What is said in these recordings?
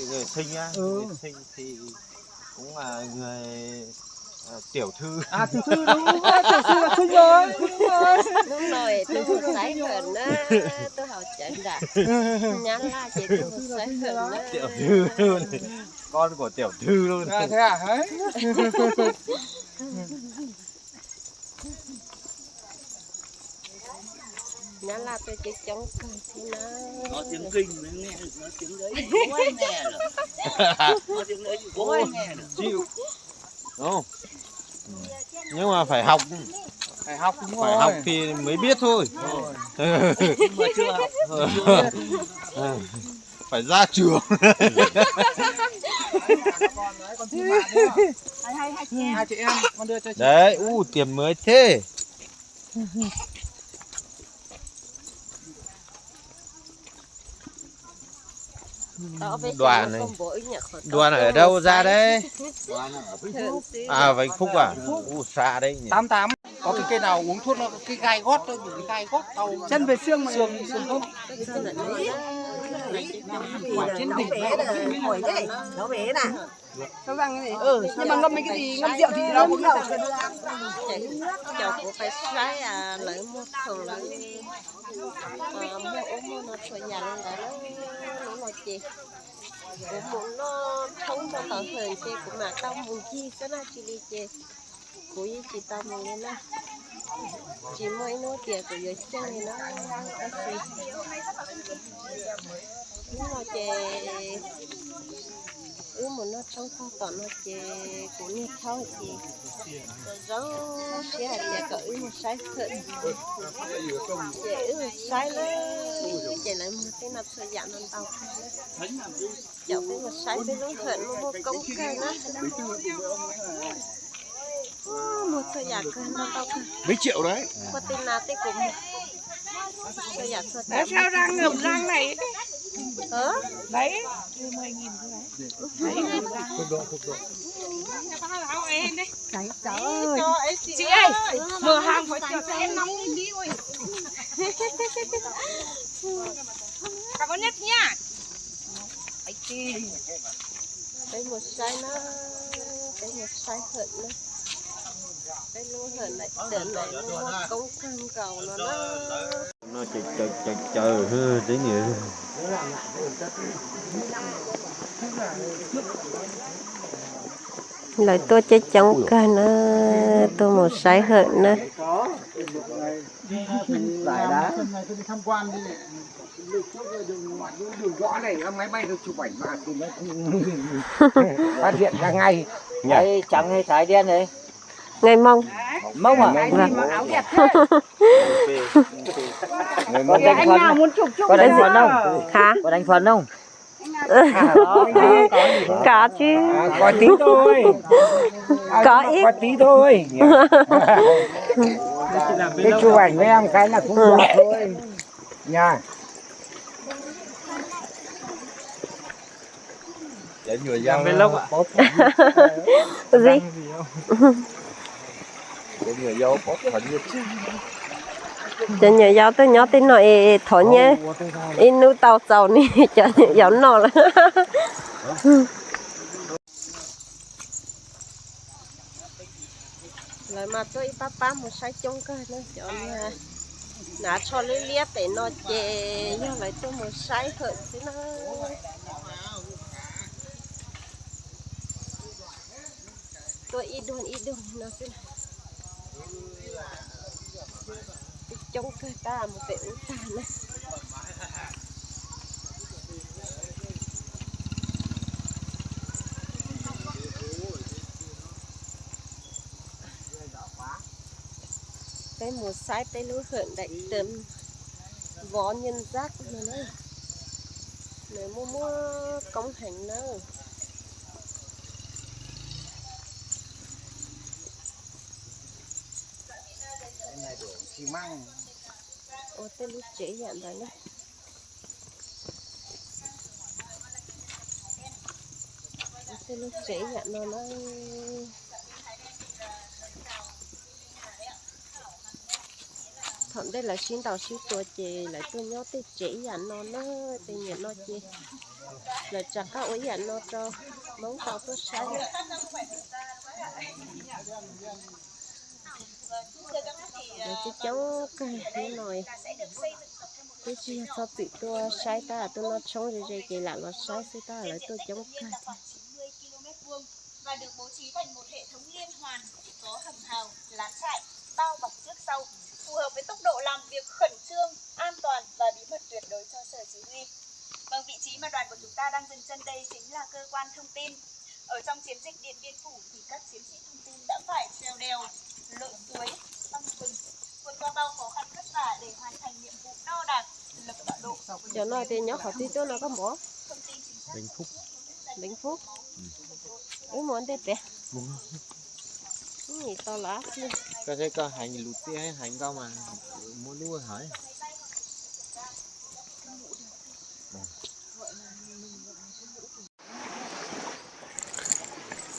Người Sinh á, người Sinh thì cũng là người, à, tiểu thư. À, tiểu thư đúng không? Tiểu thư là Sinh rồi, Sinh rồi. Hnub no tus mus saib hawm na, tuaj hauv cawv nram Nyab Laj ces tus mus saib hawm na. Tiểu thư luôn. Con của tiểu thư luôn. À, thế à? Đấy. Nyab Laj tuaj coob coob kawg thiab na. Nói tiếng Kinh mới nghe được, nói tiếng đấy bố mẹ rồi. Nói tiếng đấy bố mẹ rồi. Chịu. Đúng không? Nhưng mà phải học. Phải học đúng không? Phải học thì mới biết thôi. Nhưng mà chưa học. Phải ra trường. Hai chị em, con đưa cho chị. Đấy, u, tiệm mới thế. Đoàn này, đoàn ở đâu ra đấy? À, Vĩnh Phúc à? U, xa đấy nhỉ. Tám tám. Có cái cây nào uống thuốc nó có cái gai gót, nó bị gai gót đau. Chân về xương mà. Xương, xương khớp. Nó bé nè. Nó bé nè. Nó văng cái này. Ừ, nhưng mà ngâm mấy cái gì, ngâm rượu thì nó cũng đau. Cov kuv pais saib lawv muag khoom lawv muag ub muag no txhua yam li ntawd na. Hnub no ces kuv mus noj tshoob tau tom hawm ces kuv mam tau mus ncig xwb na, tsis li ces kuv yeej tsis tau mus li na. Tsis muaj ib hnub tias kuv yuav caij li na. Tab sis hnub no ces wb mus noj tshoob tag tom no ces kuv niag thaub ces zoo zoo siab hais tias kom wb mus saib hawm. Ces wb mus saib na, ces lawv muag tej no txhua yam no ntau kawg. Cov peb mus saib peb lub hawm muaj muaj koob kawg na. Muag txhua yam kawg ntau ntau kawg. Ua ti nas tej kuv muag txhua yam txhua yam. Sao ra ngập lăng này? Hả? Đấy. Chị ơi, mở hàng phải cho em nóng đi đi ui. Cảm ơn nhất nha. Peb mus saib na, peb mus saib hawm na. Peb lub hawm lawm, hawm lawm muaj koob kawg nkaus no na. No caw caw caw caw teb niam. Lawv tuaj coob coob kawg na, tuaj mus saib hawm na. Phát hiện ra ngay. Đấy, trắng hay thái đen đấy? Ngày mông. Mông à? Vâng. Có đánh phấn không? Có đánh phấn không? Hả? Có đánh phấn không? Có chứ. À, có tí thôi. Có ít. Có tí thôi. Cái chụp ảnh với em cái là cũng được thôi. Nha. Gì? Cov nyuam yaus tuaj nyob tej no es thov nyiaj ib hnub tau txaus ni cov nyuam yaus noj lawm. Lawv mas tuaj ib pab pab mus saib coob kawg na, cov hnav tsho liab liab pem no ces yog lawv tuaj mus saib hawm xwb na. Tuaj ib duag ib duag no xwb. Coob kawg tab mus pem ub tag na. Peb mus saib peb lub hawm daim tes vov nyiaj ntxab no na. Nws muaj muaj koob heev na. Ua tej lub tsev yam ntawd na. Ua tej lub tsev yam no na. Thaum ntej lawv sib ntaus sib tua ces lawv tuaj nyob tej tsev yam no na, tej niam no ces Lawv rov qab ua ib yam no rau Hmoob tau tuaj saib. Lawv coob coob kawg hnub no, twb tsis yog txhob txwm tuaj saib tab, tuaj noj tshoob ze ze ces lam los saib xwb tab, lawv tuaj coob kawg. Và được bố trí thành một hệ thống liên hoàn có hầm hào, lán trại, bao bọc trước sau, phù hợp với tốc độ làm việc khẩn trương, an toàn và bí mật tuyệt đối cho sở chỉ huy. Vâng, vị trí mà đoàn của chúng ta đang dừng chân đây chính là cơ quan thông tin. Ở trong chiến dịch Điện Biên Phủ thì các chiến sĩ thông tin đã phải trèo đèo, lội suối, băng rừng, vượt qua bao khó khăn vất vả để hoàn thành nhiệm vụ đo đạc, lập tọa độ. Cov no tias nyob qhov twg tuaj no koj mov? Vĩnh Phúc. Wb mus ntej pem. Nim tau lawm. Koj saib koj heev lus txiaj heev nkauj mas muab lub hais.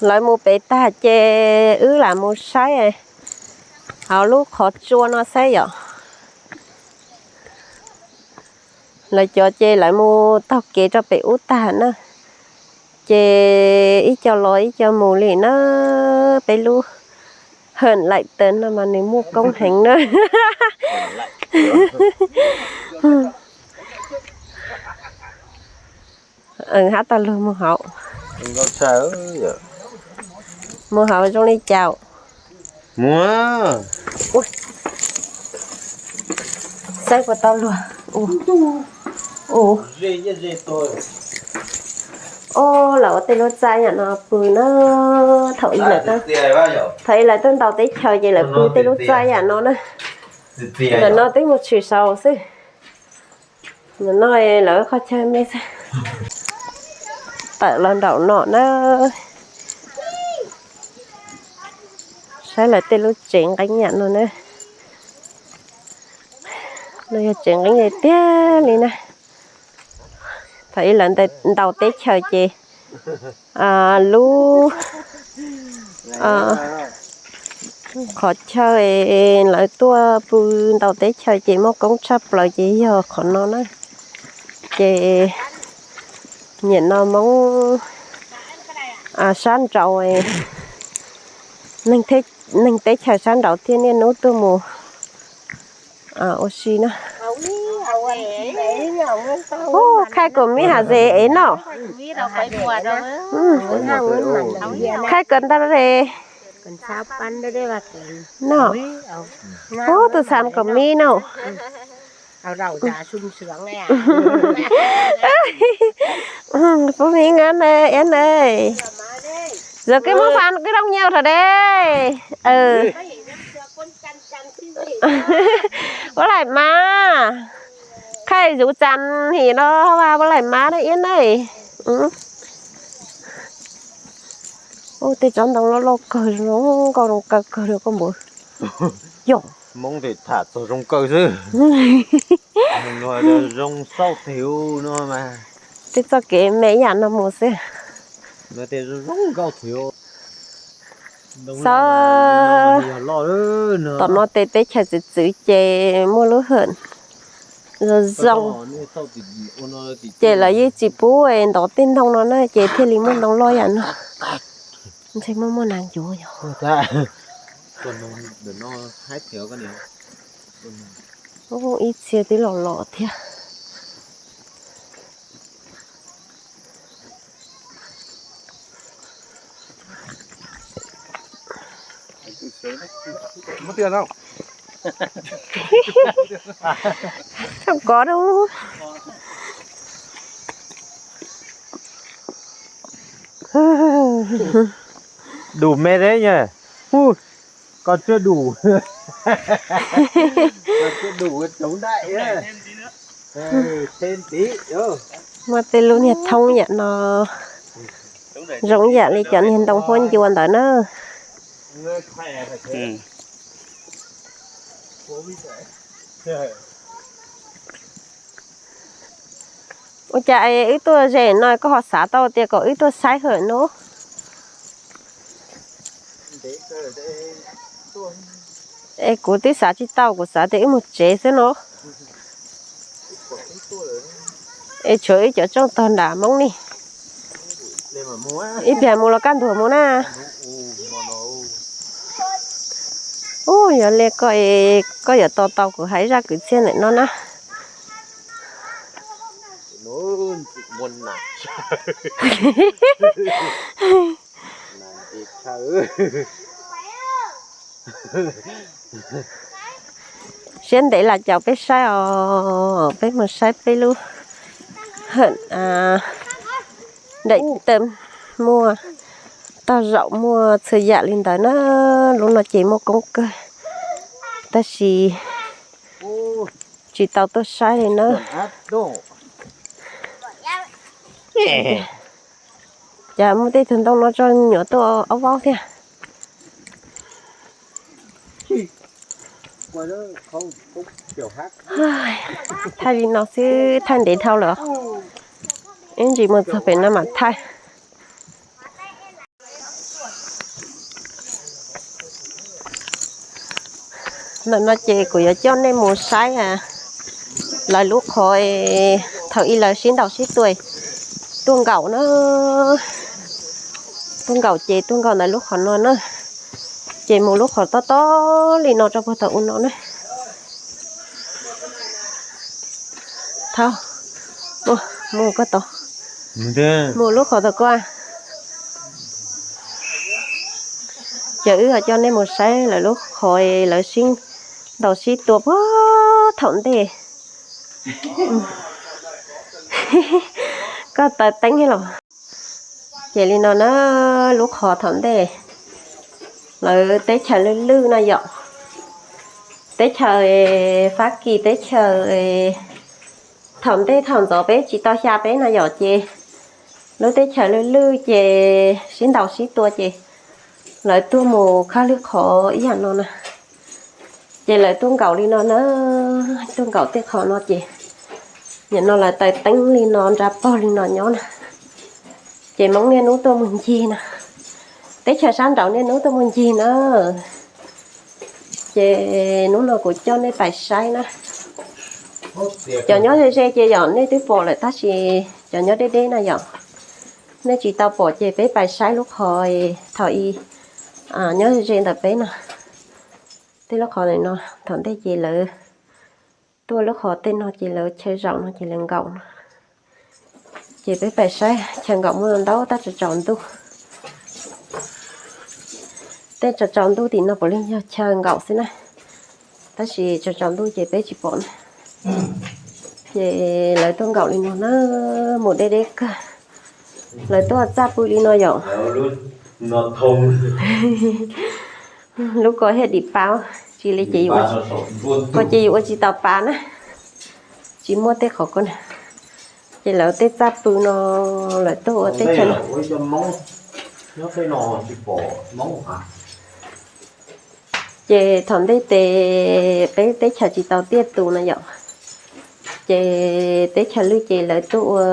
Lawv mus pem tag ces wb lam mus saib hauv lub qhov tsua no saib yom. Lawv cov ces lawv mus taug kev rau pem ub tag na. Ces ib co los ib co mus li na, peb lub hawm laim tawm no mas nws muaj koob heev na. Hab tau luag mus hauv. Mus hauv zoo li cas? Saib puas tau luag. Ua, lawv ua tej lub txaj yam no pw na. Thaum ub lawv, thaum ub lawv tuaj ntaus teb chaws ces lawv pw tej lub txaj yam no na. Ntawm no twb mus tshwm saud xwb. Ntawm no lawv qhov chaw me xwb. Tawm los nraum no na. Saib lawv tej lub tsev nqeeb yam no na. No yog tsev nqeeb tiag tiag li na. Thaum ub lawv ntaus teb chaws ces lub qhov chaw lawv tuaj pw ntaus teb chaws ces muaj koob tshaj plaws ces yog qhov no na. Ces nim no Hmoob sab nraud, neeg teb chaws sab nraud thiaj niaj hnub tuaj mus ua si na. Khaij kom mib has zes es no. Khaij kom ntag zes no. Ub, tus xam kom mib no. Pub mib nab na, Iab na. Zov kib muab fas kib rooj nyaum rau de. Puab laim mab. Khaij zuv txas him no, puab laim mab na Iab na. Ub, tej tsob ntoo loj loj kawg, zoo nkauj zoo kawg kawg li koj npawg. Yog Hmoob tes tham txog zoo kawg xwb. Zoo xauj tiag no mas. Tej txoj kev me ib yam no mus xwb. Xauj, tom no tes teb chaws txwv txwv ces muaj lub hawm zoo zoo. Ces lawv yeej tsis pub ntov tej ntoo no na ces thiaj li muaj ntoo loj yam no. Ntshe muaj muaj nas ncuav yog. Ib txhia twb los los thiab. Tau kov dua. Đủ mệt đấy nhỉ? Ui, còn chưa đủ. Còn chưa đủ chống đạn nhé. Thêm tí. Muaj tej lub niag thoob yam no zoo yam li cov niag ntoo huab ncua ntawd na. Ua cas wb tuaj ze no koj ho xav tau tias kom wb tuaj saib hawm no? Es kuv twb xav tsis tau, kuv xav tias wb mus tsev xwb no. Es tshuav wb cov rooj tog nram Hmoob ni. Ib pliag mus los kaj ntug mus na. Ub, yog li koj, koj yuav tos tau kuv hais zaj kwv txhiaj ntawm no na. Siab ntev lam caum peb saib os, peb mus saib peb lub hawm daim tawm muaj tog zaum muaj txhua yam li ntawd na. Lub no ces muaj koob kawg, tab sis tsis tau tuaj saib li na. Cas muaj tej tug ntoo no tso nyuam tuaj ob vaub thiab. Thaij li no xwb thaij ntev dhau lawm, ib ntsis mus txog pem no mam thaij. Ntawm no ces kuv yuav coj nej mus saib lawv lub qhov thaum ub lawv sib ntaus sib tua tuaj nkaum na. Tuaj nkaum ces tuaj nkaum ntawm lub qhov no na, ces mus lub qhov tob tob li no rau puag tom u no na. Thaub, mus koj tod, mus lub qhov tom ko. Ces wb ho coj nej mus saib lawv lub qhov lawv sib ntaus sib tua puag thaum ntej. Koj taws teeb los. Ces li no na, lub qhov thaum ntej lawv teb chaws lwj lwj no yom, teb chaws Fab Kis teb chaws, thaum ntej thaum ntxov peb tsis tau xya peb no yom, ces lub teb chaws lwj lwj ces sib ntaus sib tua ces lawv tuaj mus khawb lub qhov ib yam no na. Ces lawv tuaj nkaum li no na, tuaj nkaum tej qhov no ces nim no lawv taws teeb li no nra pog li no nyob na. Ces Hmoob niaj hnub tuaj mus ncig na, teb chaws sab nraud niaj hnub tuaj mus ncig na. Ces hnub no kuv coj nej pais saib na. Cov nyob ze ze ces yom nej twb pom lawm tab sis cov nyob deb deb na yom, nej tsis tau pom ces peb pais saib lub qhov thaum ub nyob ze ze ntawm peb no. Tej lub qhov no thaum ntej ces lawv tuaj lub qhov tej no ces lawv chaw zaum no ces lawv nkaum no. Ces peb pais saib chaw nkaum muaj ntau tab tsaus tsaus ntuj. Tej tsaus tsaus ntuj tim no puav leej yog chaw nkaum xwb na, tab sis tsaus tsaus ntuj ces peb tsis pom na. Ces lawv tuaj nkaum li no na, mus deb deb kawg. Lawv tuaj txaj pw li no yom. Lub ko thiaj dim pa, tsis li ces yus ua, ko ces yus ua tsis tau pa na, tsis muaj tej qhov ko na. Ces lawv tej txaj pw no, lawv tuaj ua teb chaws. Ces thaum ntej ces peb teb chaws tsis tau tiaj tus no yom, ces teb chaws lwj ces lawv tuaj ua,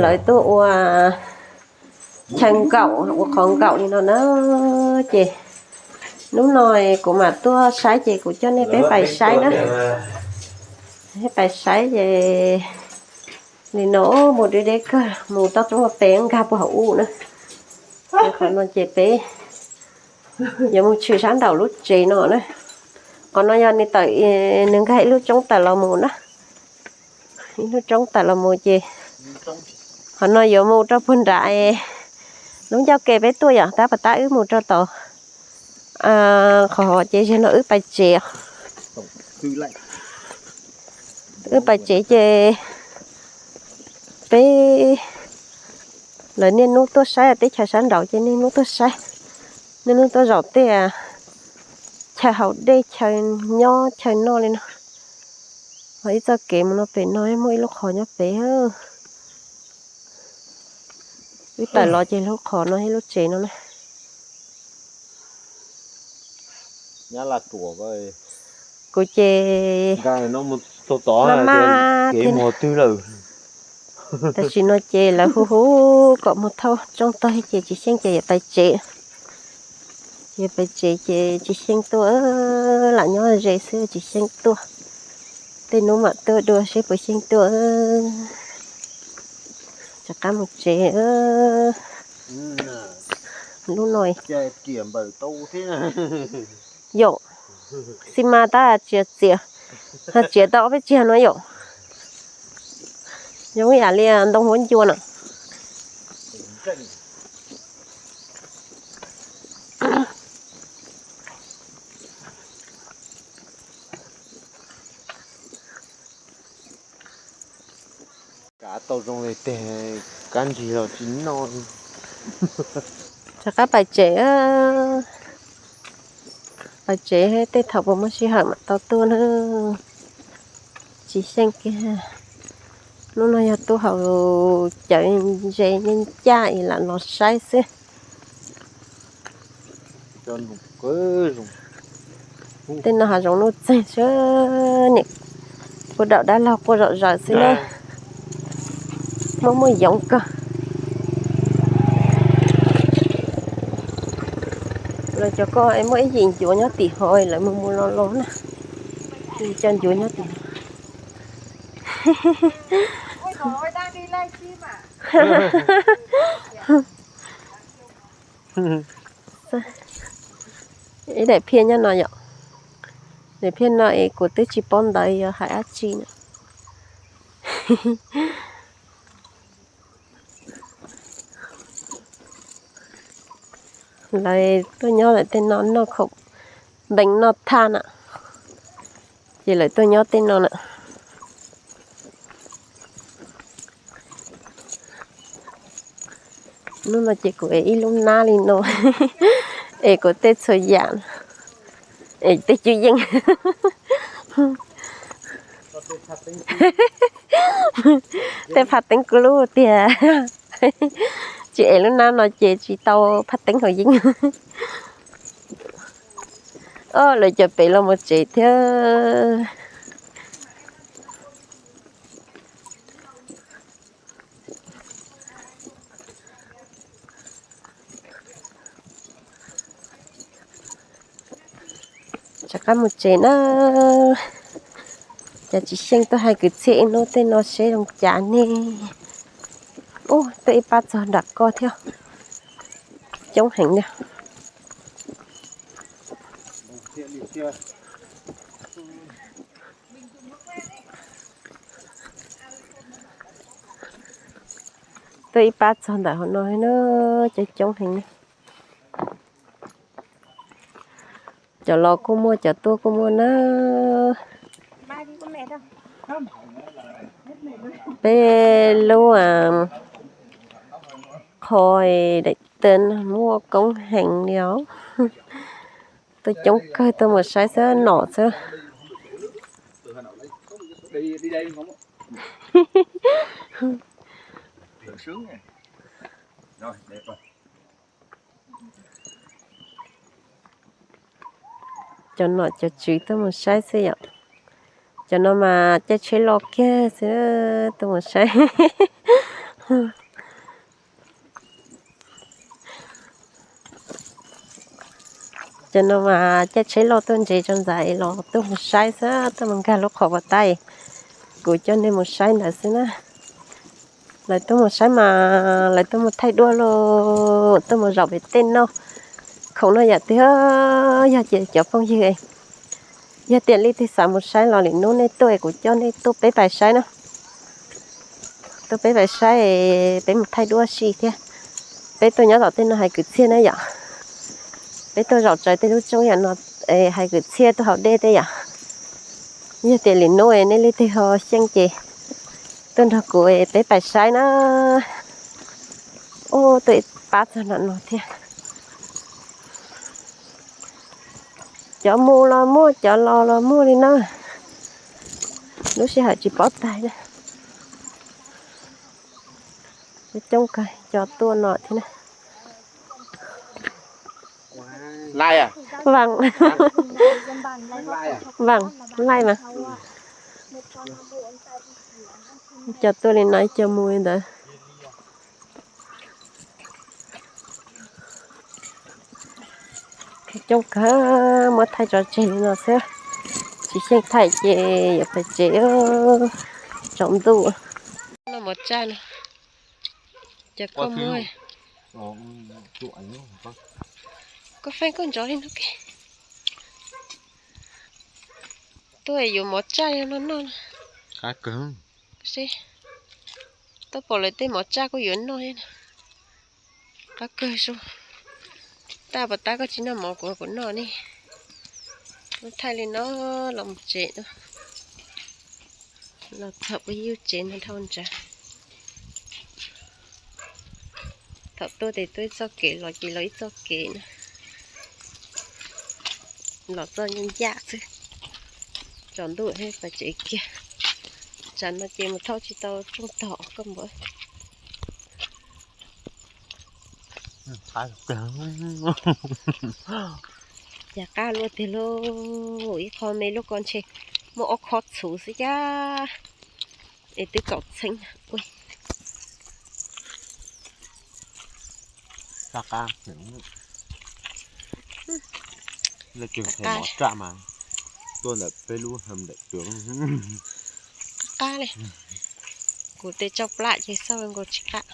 lawv tuaj ua chaw nkaum, ua qhov nkaum li no na. Ces hnub no kuv mam tuaj saib ces kuv coj nej peb pais saib na. Peb pais saib ces li no mus deb deb kawg, mus toj roob pem nkag puag hauv ub na. Qhov no ces peb yuav mus tshwm sab nraum lub tsev no na. Qhov no yog nws tawm, nws nkag ib lub roob tawm los mus na. Ib lub roob tawm los mus ces qhov no yuav mus rau puag nram lub ncauj ke peb tuaj yom, tab pas tab wb mus rau tom qhov ces zaum no wb pais tsev. Wb pais tsev ces peb, lawv niaj hnub tuaj saib teb chaws sab nraud ces niaj hnub tuaj saib, niaj hnub tuaj zaum tej chaw haus dej, chaw nyob chaw noj li no. Ho ib txoj kev mus no pem no muaj ib lub qhov nyob pem. Wb tawm los ces lub qhov no ib lub tsev no na. Kuv ces maj maj thiab. Tam sim no ces lawv hu hu kom mus thauj roob tag ces tsis xyeej ces yuav pais tsev. Yuav pais tsev ces tsis xyeej tuaj, lam nyob ze xwb tsis xyeej tuaj. Tej hnub mam tuaj dua seb puas xyeej tuaj. Rov qab mus tsev lub no. Yom, xi mas tab tsis txias, txias tau ob peb tsiag no yom. Zoo yam li ntoo huab ncua no. Kav tau zoo li tes, kab ntsig los tsis noj. Rov qab pais tsev, pais tsev tej thaum puas muaj sij hawm mam tau tuaj na. Tsis xyeej kiag. Hnub no yog tuaj haus cawv ntses ncaj ncaj es lam los saib xwb. Tej no hav zoov nuj txeeg sab, nim quaj dawm dab laug quaj zom zaws xwb na. Muaj muaj yoov kawg. Lawv cov ko muaj ib yim ncuav nyob tim hov, lawv mus mus los los na. Cov ncuav nyob tim hov. Ib daim phiaj nyob no yom. Daim phiaj no es kuv twb tsis paub ntawv yog hais dab tsi na. Lawv tuaj nyob ntawm tej no noj khoom npees noj thaj na, ces lawv tuaj nyob tej no na. Hnub no ces kuv ev ib lub nab li no, es kuv tej txhua yam, es tej cwj yeej, tej phaj teeb kuv lub tiag. Tsis ev lub nab no ces tsis tau phaj teeb hauv yeeb. Os, lawv cov pem los mus tsev thiab. Rov qab mus tsev na. Cas tsis xyeej tuaj hais kwv txhiaj ib hnub tej no seb zoo cas ne. Ub, tuaj ib pab txog nram ko thiab. Coob heev li. Tuaj ib pab txog ntawm hauv no na, coob coob heev. Cov los kuj muaj, cov tuaj kuj muaj na. Peb lub qhov daim tawv muaj koob heev li os. Tuaj coob kawg, tuaj mus saib xwb, nom xwb. Cov nom cov tswv tuaj mus saib xwb yom. Cov no mas caij tsheb loj kiag xwb tuaj mus saib. Cov no mas caij tsheb loj tuaj ntses tso ntxas los tuaj mus saib xwb, tuaj mus nkag lub qhov pas tab. Kuv coj nej mus saib ntawd xwb na. Lawv tuaj mus saib mas lawv tuaj mus thaij duab los tuaj mus zaum pem tej no. Khoom no yam twg yog ces cov phooj ywg, yog tias leej twg xav mus saib los lwm hnub nej tuaj es kuv coj nej tuaj peb pais saib na. Tuaj peb pais saib, peb mus thaij duab si thiab. Peb tuaj nyob tom tej no hais kwv txhiaj na yom. Peb tuaj zaum tsaws tej lub tsoob yam no hais kwv txhiaj tuaj haus dej tej yom. Yog tias lwm hnub nej leej twg ho xyeej ces tuaj nrog kuv peb pais saib na. Ub, tuaj ib pab txog nram no thiab. Cov mus los muaj, cov los los muaj li na. Lub sij hawm tsis paub tag na. Coob kawg, cov tuaj no thiab na. Vam, vam, laij mas. Cov tuaj li no, cov mus li ntawd. Coob kawg, muab thaij tso tseg li no xwb. Xyeej thaij ces yuav pais tsev, tsaus ntuj. Noj mov tsaj no, cas koj muab, koj feej koj ntsoov li no ke. Tuaj yuav mov tsaj no noj no. Tuaj pom lawv tej mov tsaj kuj yuav noj. Qab kawg zoo. Tab puas tab koj tsis noj mov kuv kuv noj ne. Thaij li no los mus tsev no. Los txog peb yug tsev no dhau ntawd. Thaum tuaj ces tuaj ib txoj kev, los ces los ib txoj kev na. Los txoj ncaj ncaj xwb. Tsaus ntuj thiaj pais tsev kiag. Tsam no ces mus thauj tsis tau rooj tog koj npawg. Cas qab luaj tiag lauj, ib qho me lub ko ntshe muaj ob khob txhuv xwb cas. Es twb kaum txheeb. Qab li. Kuv tej tsauj plab ces xauj nkaus tsis qab.